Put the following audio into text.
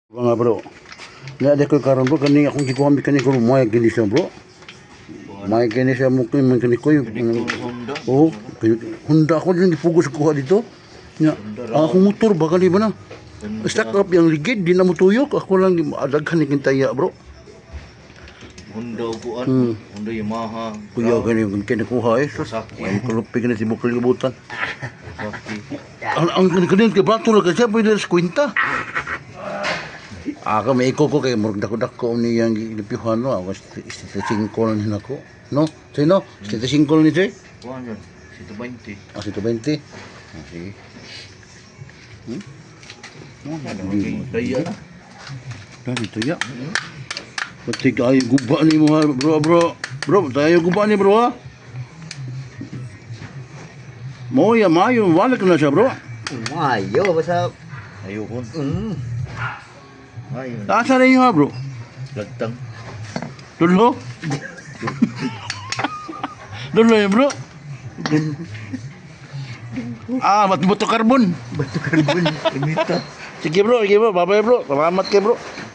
Mga bro. Nga di ko karon, bro, kani akong gikuha mi kani karon, may gini siya, bro. May gini siya mo kay man kani ko. Honda. Oh, Honda ko din gipugos kuha dito. Nya, ang akong motor ba kani ba na? Stuck up yung ligid, di na mo tuyok. Ako lang daghan ni kintaya, bro. Honda o kuan. Honda, Yamaha. Kuya kani kini kuha eh. Sus, Kawasaki. ay kulupi kini si bukol libutan. Kawasaki. Ang kani kay bato ra kasi pwede sa kwenta. Ako may iko ko kay murag dako-dako ni yang gilipyuhan, no. Ako 75 lang ni nako. No? Sino? 75 lang ni sir? Kuan yun. 120. Ah, 120. Ah, sige. Ano kay Kaya na. Dali to ya. Pati kayo guba ni mo ha, bro, bro. Bro, tayo guba ni bro ha. Mo ya mayo wala ka na siya, bro. Mayo basta Ayoko. Ayo. Asa na ha, bro? Lagtang. Dulo? Dulo ya, bro? Ah, ba't buto karbon? Bato karbon. Ermita. Sige bro, sige bro, bye bye bro. Salamat kay bro.